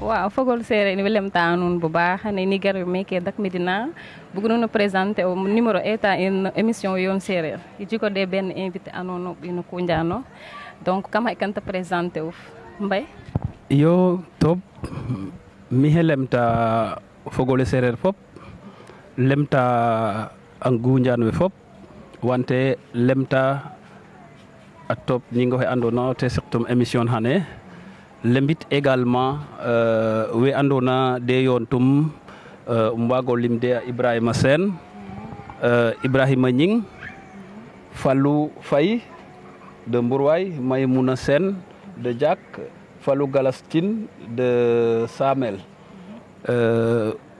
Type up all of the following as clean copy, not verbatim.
waaw fogol seere ni welem ta non bu baax ne ni gar meke dak Medina bëgg nañu présenter o numéro état en émission yon seere jiko de ben invité anono bino kunjano donc kama kanta présenter o mbay yo top mi helemta fogole serer fop lemta angunjan we fop wante lemta a top ningo he andona te sektum émission hane lembit également we andona de yontum mbago limde Ibrahima Sen Ibrahima Ñing Fallou Faye de Mbourway Maymouna Sen de Diak Fallou Galastine de Samel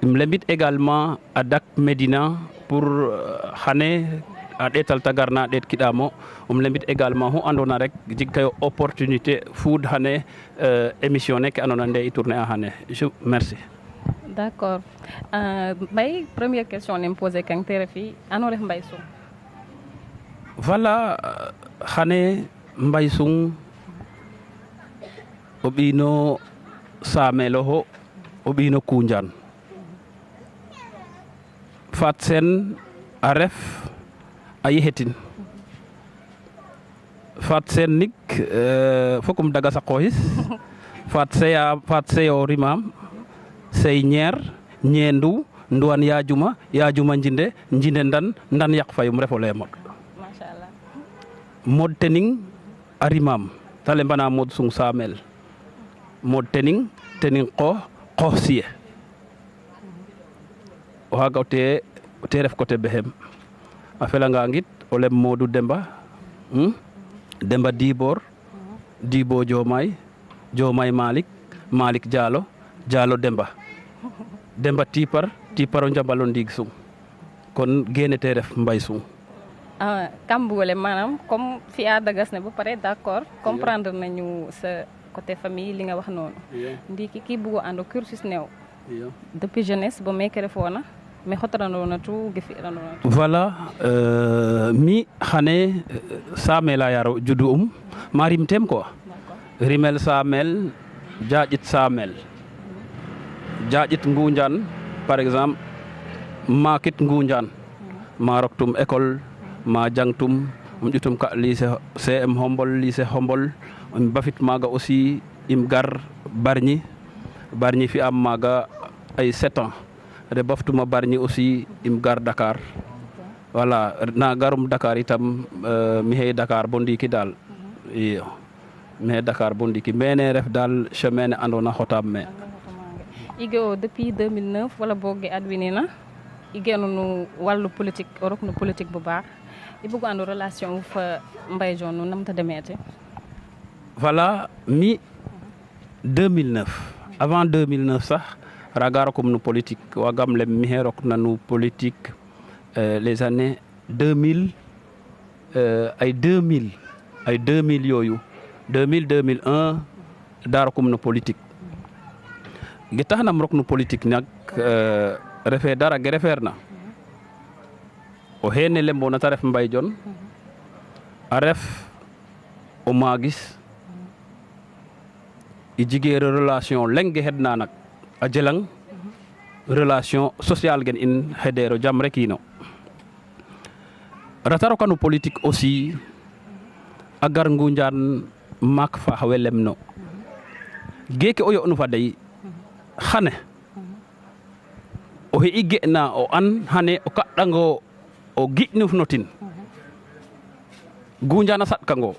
lembit également à Dak Medina pour hane a ɗetal tagarna ɗet kiɗamo lembit également hu andona rek jigkayo opportunité food hane émission neke andona nde i tourner a hane merci. D'accord. Mbay première question nem poser kan tere fi ano ref Mbay Sung. Voilà hane Mbay Sung o ɓino Samelo ho o ɓino Kunjan Fat Sen a ref a yehetin Fat Sen nik fokum daga sa qoxis Fat Seyo rimam sey ñeer ñeendu nduwan yajuma njinde ndan yak fayum refo le mod Machallah. mod tening a rimam tale mbana mod Sung Samel mod tening qox siye o xaga te ref côté Behem a felanga ngit o lem Modou Demba Demba Dibor Diomaye Malick Diallo Demba Tipar o njambalo ndiig Sung kon gene te ref Mbay Sung kam bugole manam comme fi a dagas ne ba pare d'accord comprendre nañu sa côté famille li nga wax noonu ndiki ki bugo ando cursus new depuis jeunesse bo meke refona mais xotorandona tu gefi'irandona tu voilà mi xane Samela yaro judu ma rimtem quoi rimel Samel jaƴit Samel jaƴit Ngunjan par exemple ma kit Ngunjan ma roktum école ma jangtum ƴutum ka lycée CM Hombol lycée Hombol bafit maga aussi im gar Bargny fi am maga ay 7 ans de baftuma Bargny aussi im gar Dakar voilà na garum Dakar itam mi hay Dakar bo ndiki dal iyo mi hay Dakar bo ndiki mene ref dal chemin ne andona xotam me Igo depuis 2009 wala boge adwinina igenu nu walu politique o rok no politique bu baax i bugo ando relation fa Mbay Jone nam ta demete voilà mi 2009 avant 2009 sax raga rokum no politique wagam lem mi he rok nanu politique les années 2000 ay 2000 yoyu 2001 da rokum no politique gi taxnam rok no politique nak refe dara ge refeerna o xene lembona ta ref Mbay Jone a ref o magis i jige relation lenge hedna nak a jelang relation sociale gen in hedero jam rek ino rata rokanu politique aussi a gar Ngunjan maak fa we lemno geke o yo'nu fa dey xane o he'i ge'na o an xane o kaɗɗango o gi'nuf no tin Ngunjan a saɗkango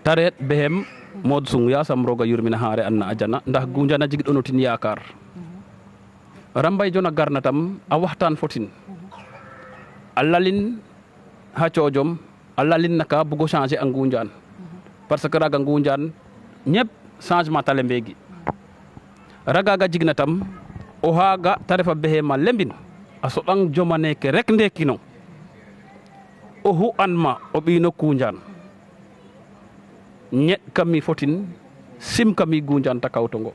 ta reet Behem Mod Sung yasam roga yurmina xaare an na ajana ndax Ngunjan a jigɗono tin yakar ram Mbay Jone a garna tam a waxtaan fo tin a lalin xa coojom a lalin naka bugo changer a Ngunjan parce que raga Ngunjan ñep changement ta lembegi raga ga jigna tam o xaga ta refa Behem a lembin a soɗang joma neke rek ndekino oxu anma o ɓiino Kunjan ñeɗ kami fotin sim kami Ngunjan ta kawtongo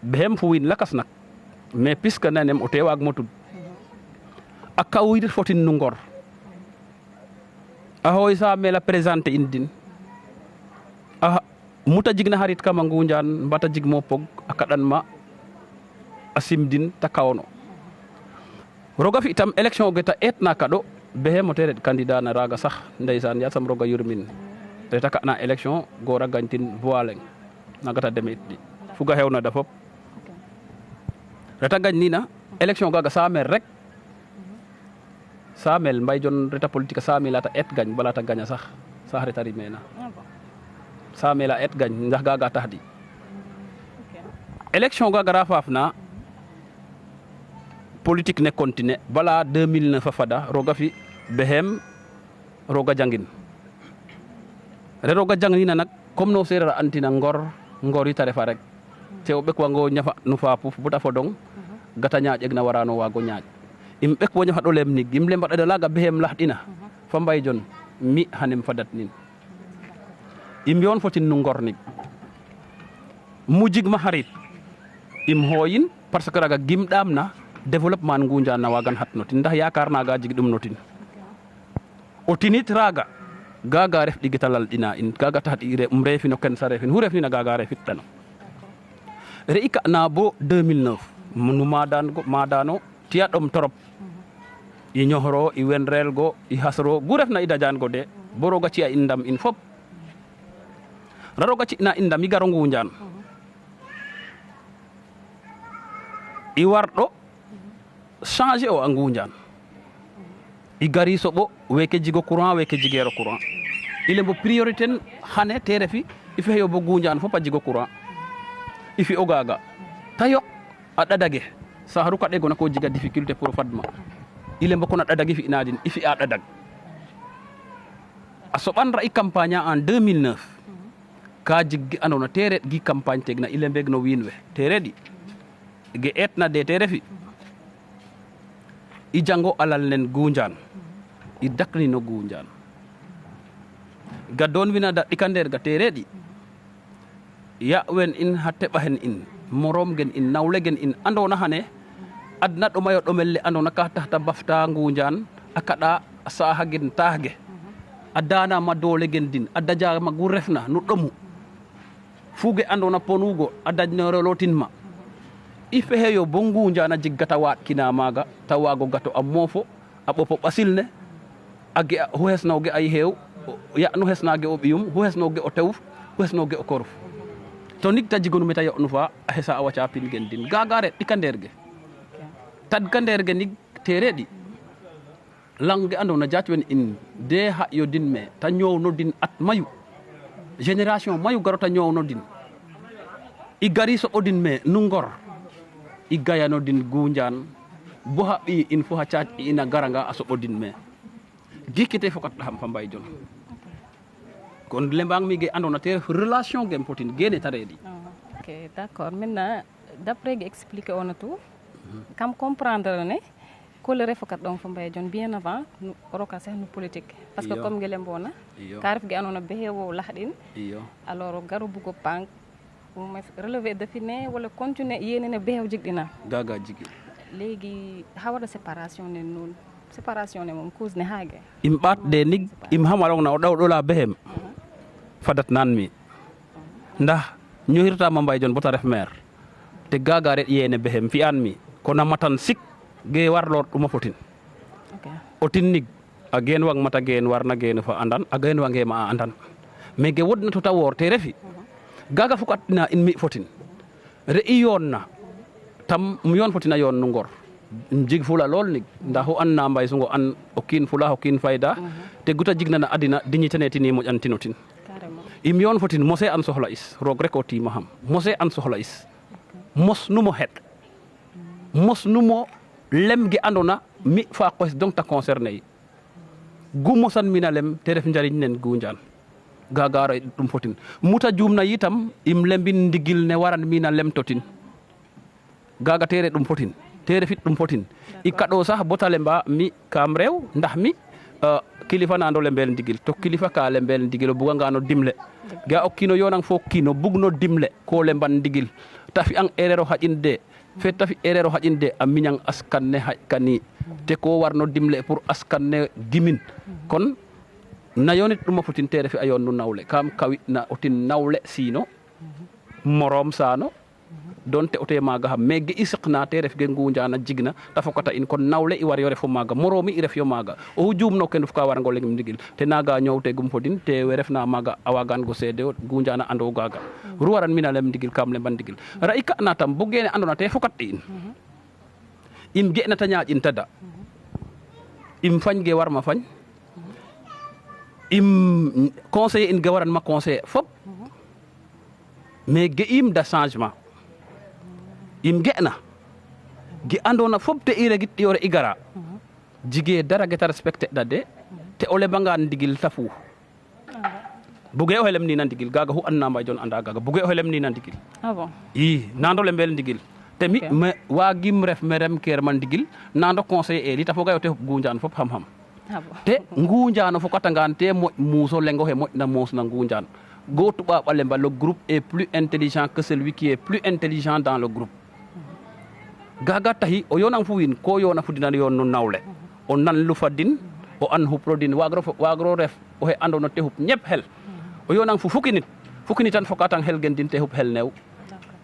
Behem fu wiin lakas nak mais puisque nanem o te waag mo tud a kawir fotin no ngor a xooy Samel a présenter in din a muta jigna harit kama ngunjan mbata jig mo pog akadan ma asimdin ta kawno roga fi tam election geta etna kado behe mo teret candidat na raga sax ndaysan ya sam roga yurmin reta ka na election gora gantin voaleng nagata demit fuga hewna da fop reta gañ nina election gaga samer rek samel mbay jon reta politique samel ata et gañ balata gaña sax reta rimena samela et gañ ndax gaga tahdi election gaga rafafna politique ne continue bala 2009 fada roga fi behem roga jangin re roga jangina nak comme no serera antina ngori tare fa rek te o bekwa ngo nyafa nu fa puf buta fodong gata nyaaj egna warano wago nyaaj im bek wo nyafa do lem nig im lem bada laga behem lahdina fa mbay jon mi hanem fadat nin im yon fotin nu ngor nig mujig ma harit im hoyin parce que raga gimdam na développement ngunja na wagan hatnotin ndax yakar naga jig dum notin o tinit raga gaga ref digitalal dina in gaga tahat ire refi no ken sa refin hu refni na gaga refit tano re ika na bo 2009 munu madano tiya dom torop i nyohro i wenrel go i hasro gu refna ida jan go de boroga ci a indam in fop raroga ci na indam i garo ngunjan i wardo changer o ngunjan i gari soɓo weke jigo courant weke jigero courant ile mbo priorité hane te refi i feyo bo gunjan fop a jigo courant i fi o gaga ta yok a ɗadage saharu ka ɗegona ko jiga difficulté pour fadma ile mbo kona ɗadage fi inadin i fi a ɗadag a soɓan ra i campagne en 2009 ka jiggi andona tere gi campagne tegna ile mbegno wiin we tere ɗi ge etna de te refi i jango alal nen gunjan i dakni no gunjan ga don wina da dikander ga teredi ya wen in hatte bahen in morom gen in nawle gen in andona hane adna do mayo do melle andona ka tahta bafta gunjan akada saha gen tahge adana ma dole gen din adaja ma gu refna no domu fuge andona ponugo adajno relotin ma ife heyo bongu njana jiggata wat kina maga tawago gato amofo abopo basilne age huesno ge ay hew ya no hesna ge obium huesno ge o tewf huesno ge o korf to nik tajigonu meta yo nufa hesa awacha pin gendin gagare dikanderge tad kanderge nik teredi langue andona jatwen in de ha yo din me ta nyow no din at mayu génération mayu garota nyow no din i gari so odin me nungor i gayano din gunjan bo haɓi in fo ha caaj ina garanga a soɓodin me gikkite fokat ham fa mbay jon kon lembang mi ge andona te relation gem potin gene taredi ok d'accord maintenant d'après ge expliquer on tout kam comprendre ne ko le refokat don fa mbay jon bien avant nu roka sax nu politique parce que comme gelem bona ka ref ge andona behewo lahdin alors garu bugo pank mais relever défini wala continuer yene ne beew jigdina gaga jigi legi hawada séparation ne non séparation ne mom cause ne hage im bat de nig im hamalong na daw do la behem fadat nan mi ndax ñu hirta ma mbay jon bota ref maire te gaga ret yene behem fi an mi ko na matan sik ge war lor duma fotin okay otin nig a gen wang mata gen warna gen fa andan a gen wange ma andan mais ge wodna to tawor te refi gaga fukatina in mi fotin re i yonna tam mu yon fotina yon nu ngor jig fula lol ni ndax o anna mbay sungo an okin fula okin fayda te guta jigna na adina dignité ne tini mo antinotin carrément im yon fotin mosé an sohla is rog rek o tima ham mosé an sohla is mos numo het mos numo lem gi andona mi fa ko donc ta concerné gu mosan minalem te ref njariñ nen gunjan gagara dum fotin muta jumna yitam im lembin digil ne waran mina lem totin gaga tere dum fotin tere fit dum fotin ikado sax botalemba mi kam rew ndax mi kilifa na ando lembel digil to kilifa ka lembel digil bu nga no dimle ga okino yonang fo kino bugno dimle ko lemban digil tafi ang erero hajinde fe tafi erero hajinde am minyang askan ne hajkani te ko warno dimle pour askan ne gimin kon na yonit ɗuma fotin te refi a yoon nu nawle kam kawitna o tin nawle siino morom saano donte o te maaga xam mais ge i siqna te ref ge ngunjana jigna ta fokata in kon nawle i war yo refo maaga moromi i ref yo maaga oxu juumno ken ka warango leng ndigil te naga ñoowtegum fodin te we refna maaga a wagan go seede o ngunjana ando gaga ru waran mina lem ndigil kam lemban ndigil ra i kana tam bo gene andona te fokat in im ge na ta ñaaƴin tada im fañ ge war ma fañ im conseiller in ge waran ma conseiller fop mais ge im da changement im ge'na ge andona fop te i regit yore i gara jige dara geta respecté da de te o leɓangan ndigil ta fuux buge o xelem nina ndigil gaga xu andna Mbaye Dione anda gaga buge o xelem nina ndigil i nando le mbel ndigil te mi wagim ref me rem keer ma ndigil nando conseiller eli ta foga yo te xup ngunjaan fop xam-xam te ngunjaan o fokatangan te moƴ muuso lengo xe moƴna moos na ngunjaan go tubaab a lemba le groupe est plus intelligent que celui qui est plus intelligent dans le groupe gaga tahi o yonan fu win ko yona fu dinan yon no nawle o nan lu fadin o an huprodin wagro ref o he ando no te hup ñep hel o yonan fu fukki nit tan fokatan hel gen din te hup hel new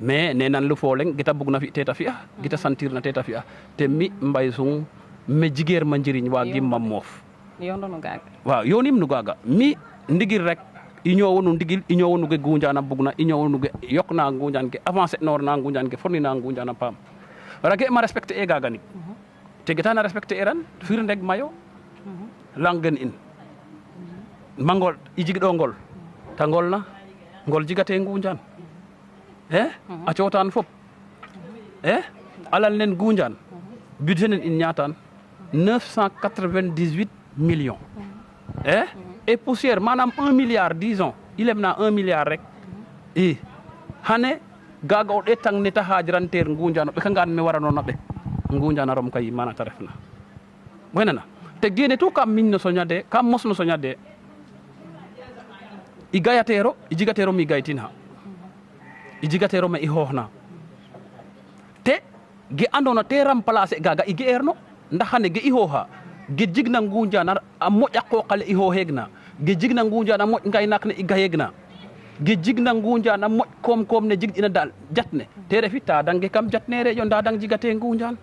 mais ne nan lu foleng gita bugna fi teta fi'a gita sentir na teta fi'a te mi Mbaye Soung me jigeer ma njiriñ wa gim mam moof yono gaga waaw yonim nu gaga mi ndigil rek i ñowonu ndigil i ñowonu ge ngunjana bugna i ñowonu ge yokna ngunjan ke avancer nor na ngunjan ke fornina ngunjana pam rage ma respecté e gaga nik te getana respecté eran firndeg mayo langen in mangol i jigɗo ngol ta ngolna ngol jigate ngunjan a cotan fop alal nen ngunjan budget nen in ñatan 998 millions et poussière manam 1 milliard disons ilemna 1 milliard rek i hane gaga o ɗetang neta hajiranter ngunjano ɓe kangan mi waranona ɓe ngunjana rom kay mana ta refna wenana te gene to kam min no soñade kam mosno soñade i gayatero i jigatero mi gaytin ha i jigatero me i hoxna te ge andona te remplacer gaga i ge erno ndax xane ge i xooxa ge jigna ngunjana a moƴa qoqale i xooxeegna ge jigna ngunjana moƴ ngaynaak ne i gayeegna ge jigna ngunjaan a moƴ koom ne jigɗina dal jatne te refi tadange kam jatnere yo ndadang jigate ngunjaan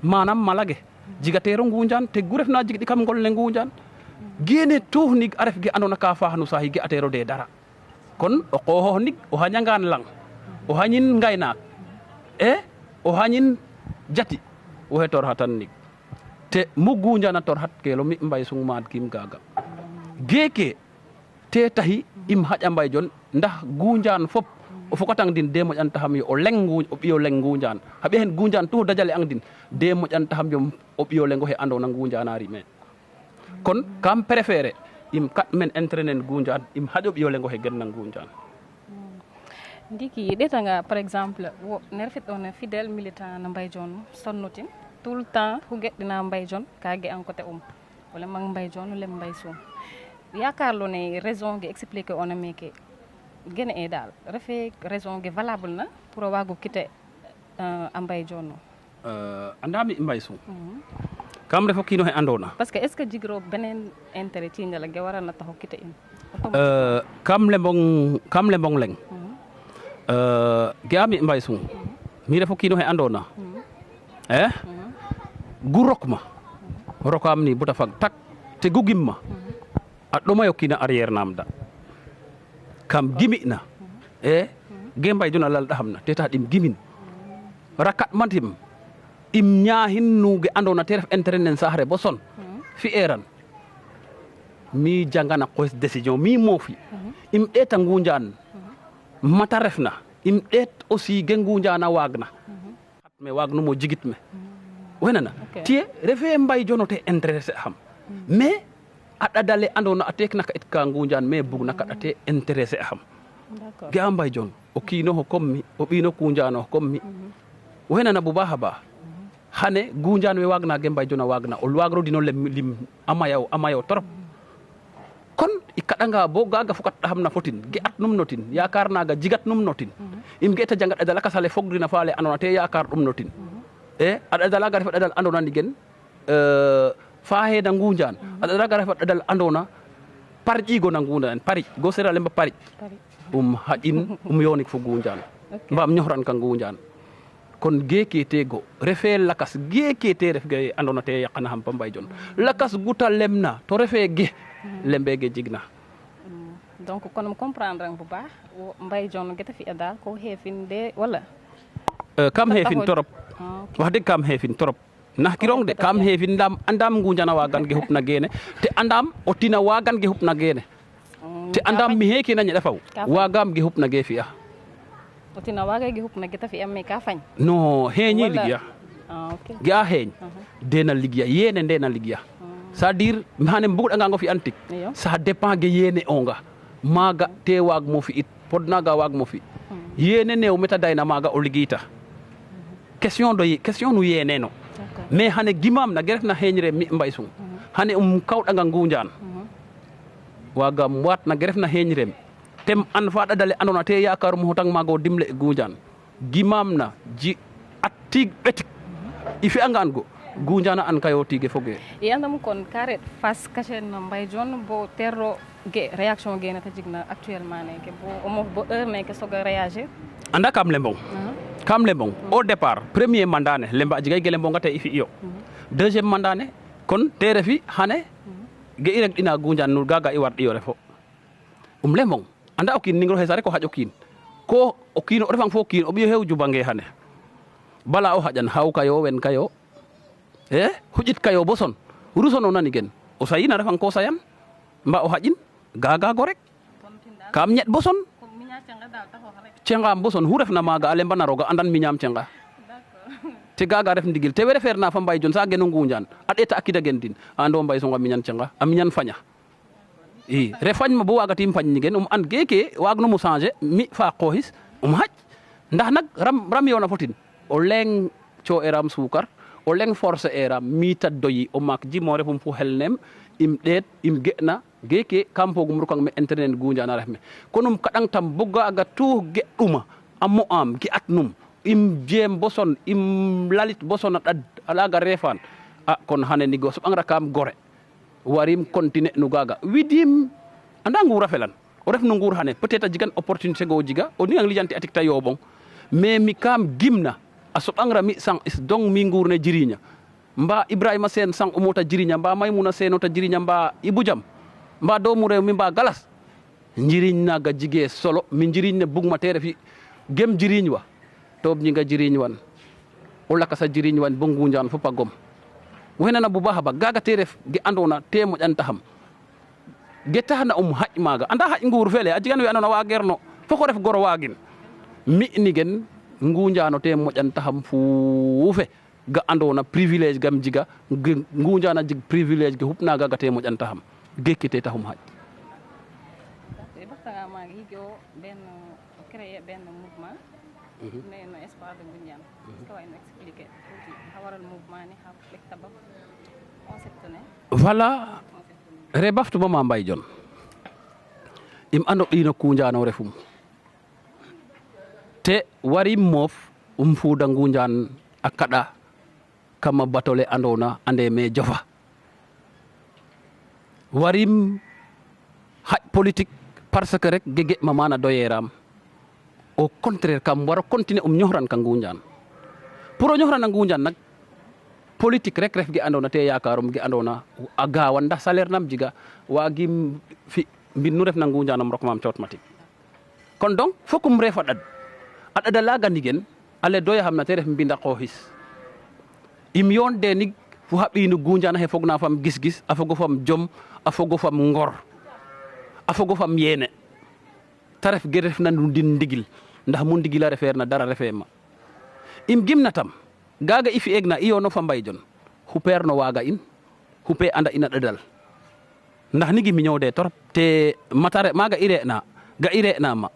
manam malage jigatero ngunjaan te gu refna jigɗi kam ngol ne ngunjaan gene tuhnig a ref ge andona ka faaxnu sahi ge atero de dara kon o qoxoox nig o xañangan lang o xañin ngaynaak o xañin jati woxe tor xatan nig te mu ngunjaan a tor xat kelo mi Mbaye Soung maad kim gaga geke te tahi im haƴa Mbaye Dione ndax ngunjaan fop o fokatang din de moƴantaxam yo o ɓiyo leng ngunjaan xa ɓiya hen ngunjaan tout dajale ang din de moƴantaxam yo o ɓiyo lengo xe andona ngunjana rime kon kam préféré im kat men entraîner ngunjaan im haƴo ɓiyo lengo xe genna ngunjaan ndiki ɗetanga par exemple wo ne refit on fidèle militant na Mbaye Dione sonnutin tout le temps fu geɗɗina Mbaye Dione ka ge an côté o lemang Mbaye Dione o lem Mbaye Soung yakarlo ne raison ge expliquer ona meke gene e dal refe raison ge valable na pour wago kite a Mbaye Dione andami Mbaye Soung kam refo kino he andona parce que est ce que jigro benen intérêt ci ngala ge warana taxo kite in kam lembong leng ge ami Mbaye Soung mi refo kino he andona gu rokma rokam ni buta fag tak te gu gimma a ɗomayo kina arrière namda kam gimi'na ge Mbaye Dione a lalɗaxam na te tax ɗim gimin rakat matim im ñaahin nuge andona te ref intérêt nen saax re bo son fi'eran mi jangana qoys décision mi moofi im ɗeeta ngunjaan mata refna im ɗeet aussi ge ngunjaan a waagna me waagnumo jigit me wenana tiye refe Mbaye Dione o te intéressé xam mais a ɗadale andona a teek naka it ka ngunjaan mais bugna kaɗa te intéressé xam ge a Mbaye Dione o kiinoxo comme mi o ɓiino kunjaanox comme mi wenana bu baax a baax xane ngunjaan we waagna ge Mbaye Dione a waagna o waagro dino lim a mayo trop kon i kaɗanga bo gaga fokat ɗaxam na fotin ge at num notin yakar naga jigat num notin im ge ta jangat ɗadal a kasale fogdina faale andona te yakar ɗum notin a ɗadal aga refa ɗadal andona ndigen faaxeeda ngunjaan a ɗadal aga refa ɗadal andona parƴigo na ngundan pari go sera lemba pari haƴin yonik fo gunjan mbam ñohran ka gunjan kon geketego refe lakas gekete ref ge andona te yakana ham pambay jon lakas guta lemna to refe ge lembe ge jigna donc kon comprendre bu baax mbay jon geta fi dal ko hefinde wala kam hefin torop wax deg kam hefin torop nah kirong de kam hefin andam ngunjana wagan ge hupna gene te andam o tina wagan ge hupna gene te andam mi heki na ñeɗa faw wagam ge hupna ge fi'a o tina waga ge hupna geta fi amme ka fañ no heñi ligiya ge a heeñ dena ligiya yene ndena ligiya c'est à dire hane mbugoɗanga ngo fi antik ça dépend ge yene onga maga te waag mo fi it podnaga waag mo fi yene new meta dayna maga o ligita question nu yene no mais hane gimam na geref na heñre mi mbay sung hane kawɗanga ngunjan wagam wat na geref na heñrem tem an faɗa dale andona te yakarum hotang mago dimle e gunjan gimam na ji attig ɓetik i fi'angan go gunjana an kayo tige foge yandam kon karet face caché no mbay jon bo terro ge réaction ge na tajigna actuellement neke bo omo bo heure neke soga réagir anda kam lembong au départ premier mandat ne lemba jigay gele mbonga te ifi iyo deuxième mandat ne kon te refi hane ge irek ina gunjan nur gaga i war iyo refo lembong anda okin ningro hesare ko hajo kin ko okin o refang fo kin o biyo hew jubange hane bala o hajan haw kayo wen kayo hujit kayo boson rusono nani gen o sayina refang ko sayan mba o hajin gaga gorek kam ñet boson cengam boson hu refna maga ale mbana roga andan miñam cenga te gaga ref ndigil te were ferna fa mbay jon sa genu ngunjan ad eta akida gendin ando mbay songa miñan cenga a miñan faña i refañ ma bo waga tim fañ nigen an geke wagno mu changer mi fa qohis haj ndax nak ram yona fotin o leng co eram sukar o leng force eram mi ta doyi o mak jimo refum fu helnem im det im gena geke kampogum rukang me internet gunjana refme konum kadang tam boga aga tu ge duma ammo am gi atnum im jem boson im lalit boson at alaga refan kon hane ni go so angra kam gore warim continue nu gaga widim anda ngura felan o ref no ngur hane peut être jigan opportunité go jiga o ni ang lijanti atik ta yobong mais mi kam gimna aso angra mi sang is dong mi ngur ne jirinya mba Ibrahima Sen sang umota jirinya mba Maymuna Sen ota jirinya mba Ibujam mba doomu rew mi mba galas njiriñ naga jige solo mi njiriñ ne bugma tere fi gem jiriñ wa tob ñi nga jiriñ wan o lakasa jiriñ wan bo ngunjan fo pagom wenana bu baax ba gaga te ref ge andona te mo ƴanta xam ge taxna xaƴ maga anda xaƴ nguur fele a jegan we andona wa gerno foko ref goro wagin mi nigen ngunjano te mo ƴanta xam fuufe ga andona privilège gam jiga ngunjana jig privilège ge hupna gaga te mo ƴanta xam gekite taxum xaƴ créer ben mouvement mais no espoir de Ngoundiane ko way no expliquer ha waral mouvement ni ha lek tabam concept ne voilà rebaftu mama mbay jon im ando dino kunjano refum te wari mof fuuda Ngoundiane akada kama batole andona ande me jofa warim haj politique parce que rek gege mamana doyeram au contraire kam wara continuer ñohran ka Ngoundiane pour o ñohran Ngoundiane nak politique rek ref ge andona te yakarum ge andona a gawan ndax salaire nam jiga wagim fi mbin nu ref na Ngoundiane am rok mam automatique kon donc fokum refa a ɗaɗa laga ndigen ale doya xam na te ref mbinda qoxis im yoon de nig fu haɓinu Ngoundiane he fogna fam gis-gis a fogo fam jom a fogo fam ngor a fogo fam yene ta ref ge ref na ndin ndigil ndax mu ndigila refeer na dara refe ma im gimna tam gaga i fi'eeg na i yono fa mbay jon xupeer no waga in xupe anda ina ɗadal ndax nigi miñow de torop te matare maga i re'na ga i re'na ma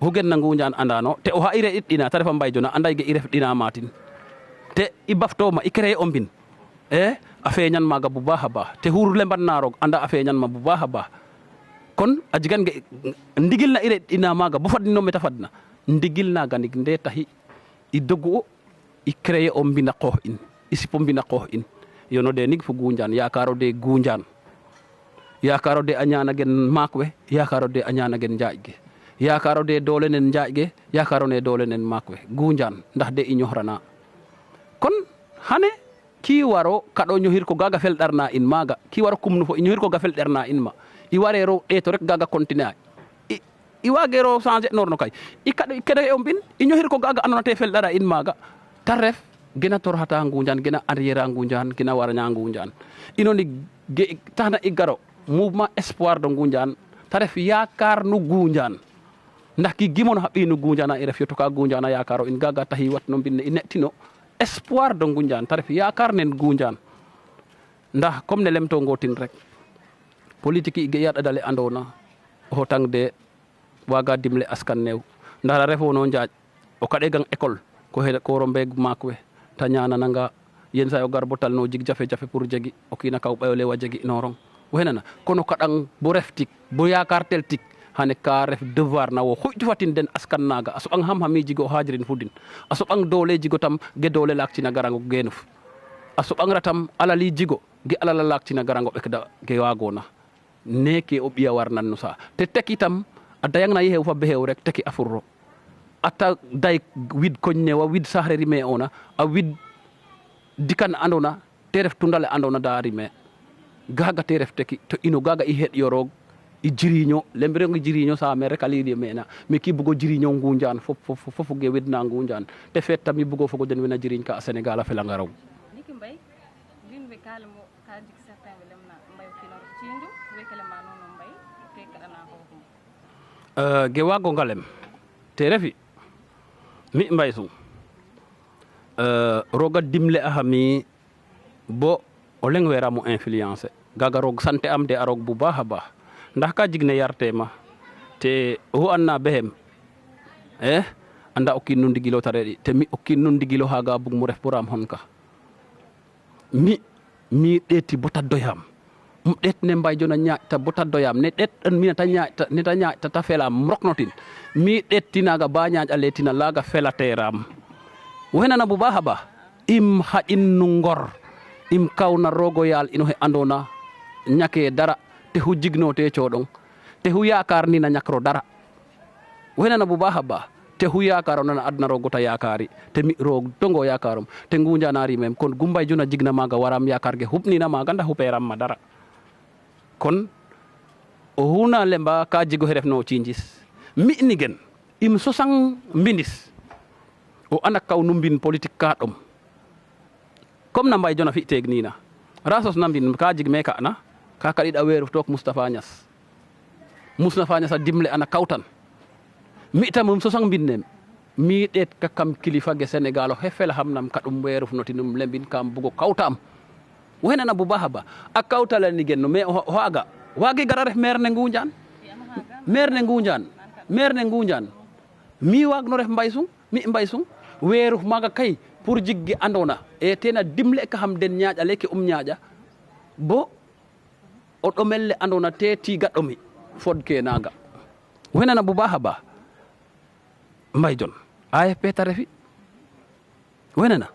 oxu gen na Ngoundiane andano te oxa i re it ɗina ta refa mbay jona anday ge i ref ɗina matin te i baftoma i créer o mbin a feñan maga bu baax a baax te xur lemban na roog anda a feñan ma bu baax a baax kon a jigan ge ndigil na i re ɗina maga bo fadnino meta fadna ndigil naga ndig nde taxi i dogu o i créer o mbina qoox in i sipo mbina qoox in yono de nig fo Ngoundiane yakaro de Ngoundiane yakarode a ñanagen maak we yakarode a ñanagen njaaj ge yakarode doole nen njaaj ge yakarone doole nen maak we gunjaan ndax de i ñoxrana kon xane ki waro kaɗo ñoxir ko gaga felɗarna in maaga ki waro kumnu fo i ñoxir ko ga felɗarna in ma i warero ɗeeto rek gaga continuer a i wagero changer norno kay i kaɗo kene o mbin i ñoxir ko gaga andona te felɗara in maaga ta ref gena torxata ngunjaan gena arrière a ngunjaan gena waraña ngunjaan ino ni taxna i garo mouvement espoir de ngunjaan ta ref yakar nu gunjaan ndax ki gimon xa ɓiy nu gunjaan i ref yo to ka gunjaan a yakaro in gaga taxi wat no mbin ne i netino espoir de ngunjaan ta ref yakar nen gunjaan ndax comme ne lemtongo tin rek politique i ge ya ɗadale andona o xotang de waga dimle askan neew ndax a refono njaaj o kaɗegang école ko rombeeg maak we ta ñanananga yen sa o gar bo talno jig jafe-jafe pour jegi o kiina kaw ɓayole wa jegi norong waxey nana kono kaɗang bo ref tik bo yakar tel tik xane ka ref devoir na wo xuƴtu fatin den askan naga a soɓang xam-xami jigo o xajirin fudin a soɓang doole jigo tam ge doole laak cina garango genuf a soɓang ratam alali jigo ge alala laak cina garango ɓek da ge wagona neke o ɓiya war nan no sa te tek itam a dayang na ye xew fa bexew rek teki a furro ata day wid koñ newa wid saxre rime ona a wid dikan andona te ref tundale andona da rime gaga te ref teki to ino gaga i heɗ yo roog i jiriño lembirengo jiriño saame rek a leydi mena mais ki bugo jiriño ngunjaan fofu ge wedna ngunjaan te feet tam i bugo fogo den wena jiriñ ka a Sénégal a felanga raw niki mbay win we kalamo ka jik certain we lemna mbay finor cindu we kelema nono mbay te kaɗana ko ge wago ngalem te refi mi mbay sung roga dimle a xami bo o leng weramo influencer gaga roog sante am de a roog bu baax a baax ndax ka jig ne yartema te oxu anna bexem anda o kiin no ndigilo ta reɗi te mi o kiin no ndigilo xaga bug mo ref bo ram xon ka mi ɗeeti bota doyam um ɗeet ne mbay jona ñaaƴta bota doyam ne ɗeet an mina ta ñaaƴta ta felam roknotin mi ɗeet tinaga ba ñaaƴ a letina laga felateram waxey nana bu baax a baax im xaƴin no ngor im kawna rogo yaal ino xe andona ñake dara te xu jigno te coɗong te xu yakar ni na ñakro dara waxey nana bu baax a baax te xu yakarona na adna rogo ta yakari te mi roog dongo yakarom te ngunjana rimem kon gumbay jona jigna maga waram yakar ge xupnina maga nda xuperam ma dara kon o xuna lemba ka jigo xe refno o cinjis mi nigen im sosang mbindis o anda kaw nu mbin politique ka ɗom comme na mbay jona fi teeg nina rasos na mbin ka jig me ka na ka kaɗiɗ a weeru took Moustapha Niass a dimle ana kawtan mi tam um sosang mbin nem mi ɗeet ka kam kilifa ge Sénégal o xe fel xam nam kaɗum weeruf no tinum lembin kam bugo kawtam waxey nana bu baax a baax a kawtala nigen no mais o xaaga waage gara ref maire ne Ngunjaan mi waag no ref Mbay Sung weeruf maaga kay pour jigge andona e tena dimle ka xam den ñaaƴa leke ñaaƴa bo o ɗomel le andona te tiga ɗomi fod ke naga waxey nana bu baax a baax Mbay Jon AFP ta refi waxey nana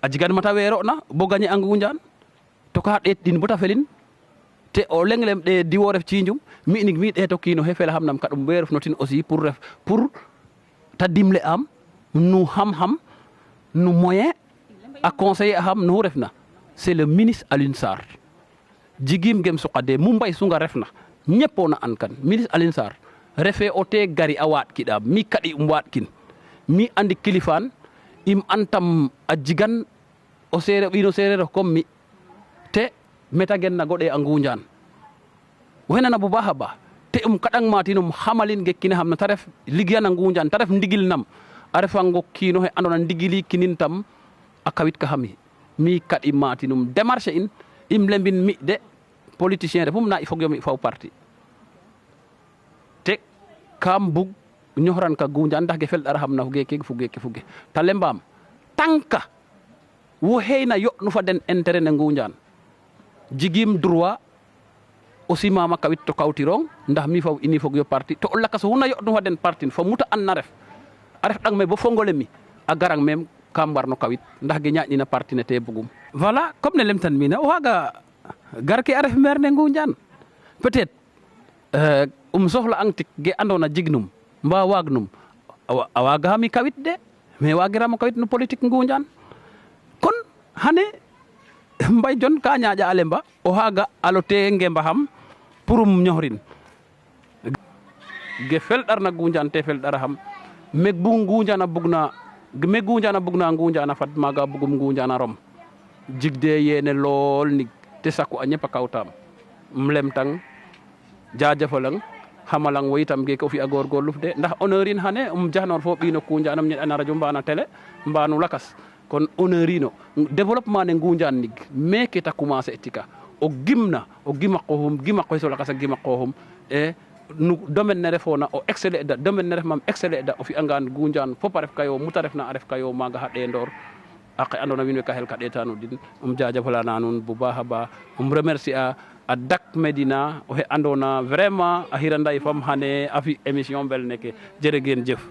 a jigan mata weero na bo gagné a Ngunjaan to ka ɗeet din bota felin te o lenglem ɗe diwo ref ciinjum mi ɗeeto kiino xe fel xam nam ka ɗum weeruf no tin aussi pour ta dimle am nu xam-xam nu moyen a conseiller axam nu refna c'est le ministre Alioune Sarr jigim gem suqade mu Mbay Sunga refna ñepona an kan ministre Alioune Sarr refe o te gari a waaɗ kiɗam mi kaɗi waaɗkin mi andi kilifan im antam a jigan o ɓiino sereer comme mi te meta gen na goɗe a Ngunjaan waxey nana bu baax a baax te kaɗang matinum xamalin ge kine xam na ta ref liggéeyana Ngunjaan ta ref ndigil nam a refango kiino xe andona ndigili kinin tam a kawit ka xami mi kaɗi matinum démarche in im lembin mi de politicien refum na i fog yo mi faw parti te kam bug ñoxran ka Ngunjaan ndax ge felɗara xam na fuge ta lembam tanka wo xeyna yoɗnu fa den intérêt ne Ngunjaan jigim droit aussi mama kawit to kawtirong ndax mi faw ini fog yo parti to o lakas xuna yoɗnu fa den parti fo muta an na ref a ref ɗang me bo fogole mi a garang mem kam warno kawit ndax ge ñaaƴnina parti ne te bugum voilà comme ne lemtan mina o xaaga gar ke a ref maire ne Ngunjaan peut-être sohla antik ge andona jignum mba wagnum a wagami kawit de mais wagiramo kawit no politique ngunjan kon hane mbay jon ka ñaaƴa a lemba o xaaga alote ngemba xam pour um ñoxrin ge felɗarna ngunjan te felɗara xam me bu ngunjana bugna ngunjana fad maaga bugum ngunjana rom jigde yene lool nig te saku a ñepa kawtam um lemtang jajafalang xamalang wo itam geek o fi'a goorgoorluf de ndax honneur in xane jaxnor fo ɓiino kunjanam ñeɗana radio mbana télé mbanu lakas kon honneur ino développement ne ngunjan nig meke ta commencer tika o gima qoxoy so lakas a gima qoxum e no domaine ne refona o exceller da domaine ne ref mam exceller da o fi'angaan ngunjan fop a ref kayo muta refna a ref kayo maaga xa ɗeendor ake andoona wiin we ka xel ka ɗeetano den jaajafalana nuun bu baax a baax remercier a Dak Médina oxe andoona vraiment a xiranday fam xane a fi émission mbel neke jërë ngeen jëf.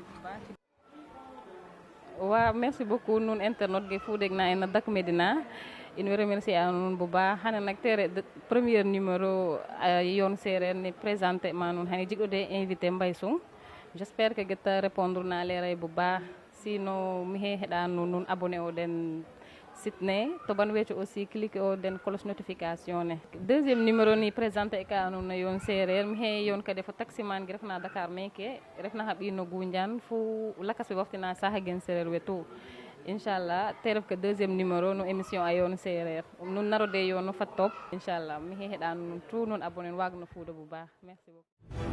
Wa merci beaucoup nun internet ge fu deg na en Dak Médina in way remercier a nuun bu baax xane nak tere premier numéro yoon sereer ne présenté ma nuun xane jig'ode invité Mbaye Soung j'espère que geta répondre na leeray bu baax sino mi heɗa nun abonné o den site ne to ban weeco aussi cliquer o den cloche notification ne deuxième numéro ni présenté ka nuun no yoon sereer mi he yoon kade fo taximan gi refna Dakar meke refna xa ɓiino Gunjan fo lakas we waftina saxa gen sereer we tout inchallah te ref ke deuxième numéro no émission a yoon sereer nun narode yoon no fat top inchallah mi heɗa nuun tout nun abonné waag no fuuda bu baax merci beaucoup